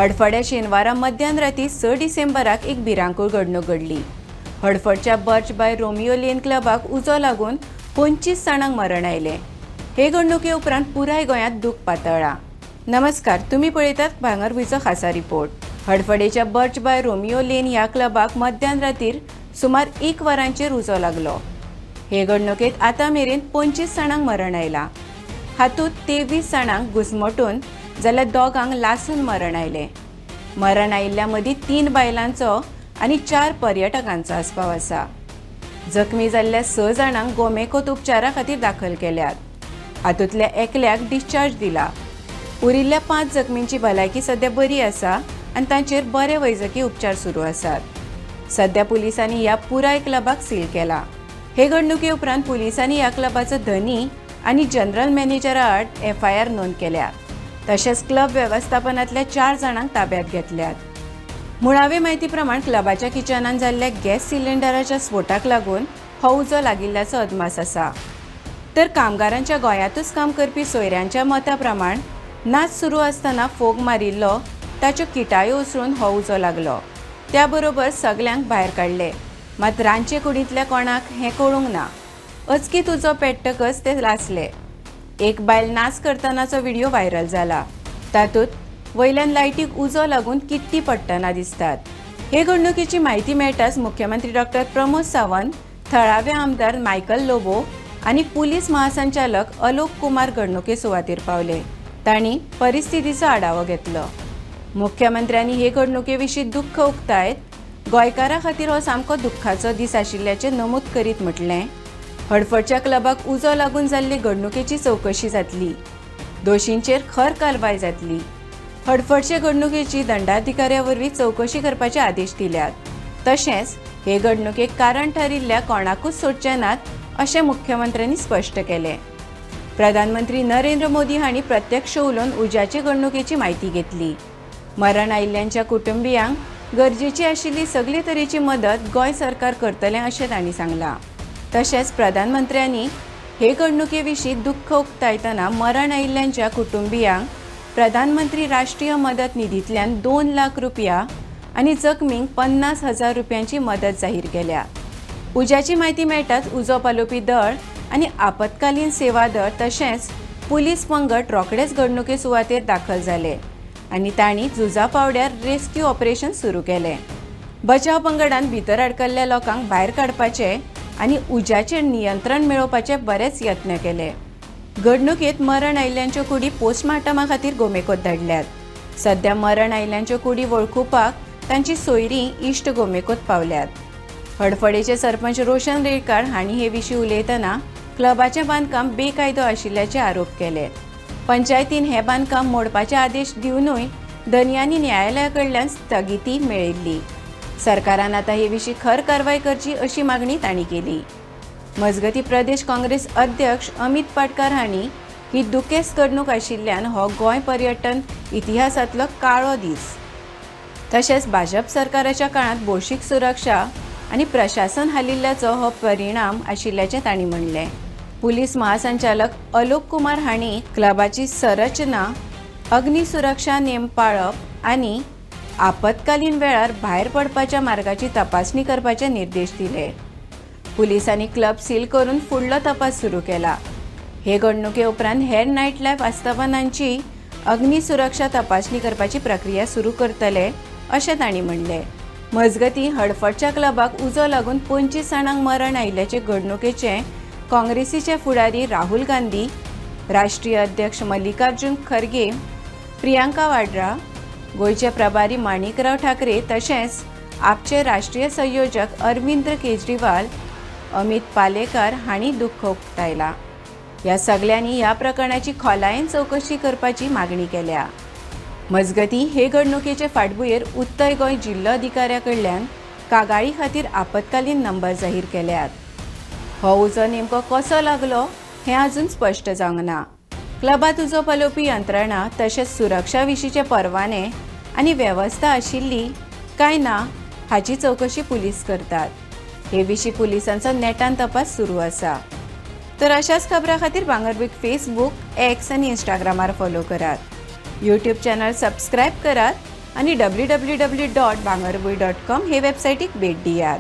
हडफड्या शेनवारा मध्यान राती 6 डिसेंबराक एक भिरांकूळ घडणूक घडली. हडफडच्या बर्च बाय रोमियो लेन क्लबाक उजो लागून 25 जाणांक मरण आयलें. हे घडणुके उपरांत पुराय गोंयांत दूख पातळ्ळां. नमस्कार, तुम्ही पळयतात भांगरभूंयचो खासा report. हडफडेच्या Birch by Romeo Lane ह्या क्लबाक मध्यान रातीर सुमार 1 वरांचेर उजो लागलो. हे घडणुकेत आतां मेरेन 25 जाणांक मरण आयलां. हातूंत 23 जाणांक घुसमटून जाल्यार दोगांक लासून मरण आयलें. मरण आयिल्ल्या मदीं तीन बायलांचो आनी चार पर्यटकांचो आस्पाव आसा. जखमी जाल्ल्या स जाणांक गोमेकोत उपचारा खातीर दाखल केल्यात. हातूंतल्या एकल्याक डिस्चार्ज दिला. उरिल्ल्या पांच जखमींची भलायकी सध्या बरी आसा आनी तांचेर बरे वैजकी उपचार सुरू आसात. सध्या पुलिसांनी ह्या पुराय क्लबाक सील केला. हे घडणुके उपरांत पुलिसांनी ह्या क्लबाचो धनी आनी जनरल मॅनेजरा आड एफआयआर नोंद केल्या. तशेंच क्लब वेवस्थापनांतल्या चार जाणांक ताब्यात घेतल्यात. मुळावे म्हायती प्रमाण, क्लबाच्या किचनान जाल्ल्या गॅस सिलिंडराच्या स्फोटाक लागून हो उजो लागिल्ल्याचो अदमास आसा. तर कामगारांच्या गोंयांतूच काम करपी सोयऱ्यांच्या मता प्रमाण, नाच सुरू आसतना फोग मारिल्लो, ताच्यो किटायो उसळून हो उजो लागलो. त्या बरोबर सगल्यांक भायर काडले. मात रांदचे कुडींतल्या कोणाक हें कळूंक ना. अचकीत उजो पेट्टकच ते लासले. एक बायल नाच करतनाचो व्हिडिओ व्हायरल जाला. तातूंत वयल्यान लायटीक उजो लागून किट्टी पडटना दिसतात. हे घडणुकेची म्हायती मेळटाच मुख्यमंत्री डॉक्टर प्रमोद सावंत, थळावे आमदार मायकल लोबो आनी पुलीस महासंचालक अलोक कुमार घडणुके सुवातेर पावले. तांणी परिस्थितीचो आढावो घेतलो. मुख्यमंत्र्यांनी हे घडणुके विशीं दुख्ख उक्तायत गोंयकारां खातीर हो सामको दुख्खाचो दीस आशिल्ल्याचें नमूद करीत म्हटलें, हडफडच्या क्लबाक उजो लागून जाल्ले घडणुकेची चवकशी जातली. दोशींचेर खर कारवाय जातली. हडफडचे घडणुकेची दंडाधिकाऱ्या वरवीं चवकशी करपाचे आदेश दिल्यात. तशेंच हे घडणुकेक कारण थारिल्ल्या कोणाकूच सोडचे नात, अशें मुख्यमंत्र्यांनी स्पश्ट केलें. प्रधानमंत्री नरेंद्र मोदी हांणी प्रत्यक्ष उलोवन उज्याचे घडणुकेची म्हायती घेतली. मरण आयिल्ल्यांच्या कुटुंबियांक गरजेची आशिल्ली सगळे तरेची मदत गोंय सरकार करतलें, अशें तांणी सांगलां. तशेंच प्रधानमंत्र्यांनी हे घडणुके विशीं दुख्ख उक्तायतना मरण आयिल्ल्यांच्या कुटुंबियांक प्रधानमंत्री राष्ट्रीय मदत निधींतल्यान 2 लाख रुपया आनी जखमींक 50,000 रुपयांची मदत जाहीर केल्या. उज्याची म्हायती मेळटाच उजो पालोवपी दळ आनी आपत्कालीन सेवा दळ तशेंच पुलीस पंगड रोखडेच घडणुके सुवातेर दाखल जाले आनी तांणी झुजा पावड्यार रेस्क्यू ऑपरेशन सुरू केलें. बचाव पंगडान भितर अडकल्ल्या लोकांक भायर काडपाचे आनी उज्याचेर नियंत्रण मेळोवपाचे बरेच यत्न केले. घडणुकेत मरण आयिल्ल्यांच्यो कुडी पोस्टमार्टमा खातीर गोमेकोत धाडल्यात. सध्या मरण आयिल्ल्यांच्यो कुडी वळखुपाक तांची सोयरीं, इश्ट गोमेकोत पावल्यात. हडफडेचे सरपंच रोशन रेडकार हांणी हे विशीं उलयतना क्लबाचें बांदकाम बेकायदो आशिल्ल्याचे आरोप केले. पंचायतीन हें बांदकाम मोडपाचे आदेश दिवनूय धनयांनी न्यायालया कडल्यान स्थगिती मेळयल्ली. सरकारान आतां हे विशीं खर कारवाय करची, अशी मागणी तांणी केली. मजगतीं, प्रदेश काँग्रेस अध्यक्ष अमित पाटकार हांणी ही दुखेस्त घडणूक आशिल्ल्यान हो गोंय पर्यटन इतिहासांतलो काळो दीस, तशेंच भाजप सरकाराच्या काळांत भौशीक सुरक्षा आनी प्रशासन हालिल्ल्याचो हो परिणाम आशिल्ल्याचें तांणी म्हणलें. पुलीस महासंचालक अलोक कुमार हांणी क्लबाची संरचना, अग्नी सुरक्षा नेम पाळप आनी आपत्कालीन वेळार भायर पडपाच्या मार्गाची तपासणी करपाचे निर्देश दिले. पुलिसांनी क्लब सील करून फुडलो तपास सुरू केला. हे घडणुके उपरांत हेर नायट लायफ आस्थापनांची अग्नी सुरक्षा तपासणी करपाची प्रक्रिया सुरू करतले, अशें तांणी म्हणलें. मजगतीं, हडफडच्या क्लबाक उजो लागून 25 जाणांक मरण आयिल्ल्याचे घडणुकेचे काँग्रेसीचे फुडारी राहुल गांधी, राष्ट्रीय अध्यक्ष मल्लिकार्जुन खरगे, प्रियांका वाड्रा, गोंयचे प्रभारी माणिकराव ठाकरे, तशेंच आपचे राष्ट्रीय संयोजक अरविंद केजरीवाल, अमित पालेकार हांणी दुख्ख उक्तायलां. ह्या सगल्यांनी ह्या प्रकरणाची खोलायेन चवकशी करपाची मागणी केल्या. मजगतीं, हे घडणुकेचे फाटभुंयेर उत्तर गोंय जिल्लो अधिकाऱ्या कडल्यान कागाळी खातीर आपत्कालीन नंबर जाहीर केल्यात. हो उजो नेमको कसो लागलो हें अजून स्पश्ट जावंक ना. क्लबांत उजो पालोवपी यंत्रणा तशेंच सुरक्षा विशींचे परवाने आनी वेवस्था आशिल्ली काय ना, हाची चवकशी पुलीस करतात. हे विशीं पुलिसांचो नेटान तपास सुरू आसा. तर अशाच खबरां खातीर भांगरभूंयक फेसबूक, एक्स आनी इंस्टाग्रामार फॉलो करात. यूट्यूब चॅनल सबस्क्रायब करात. आनी www.bhangarbhuin.com हे वेबसायटीक भेट दियात.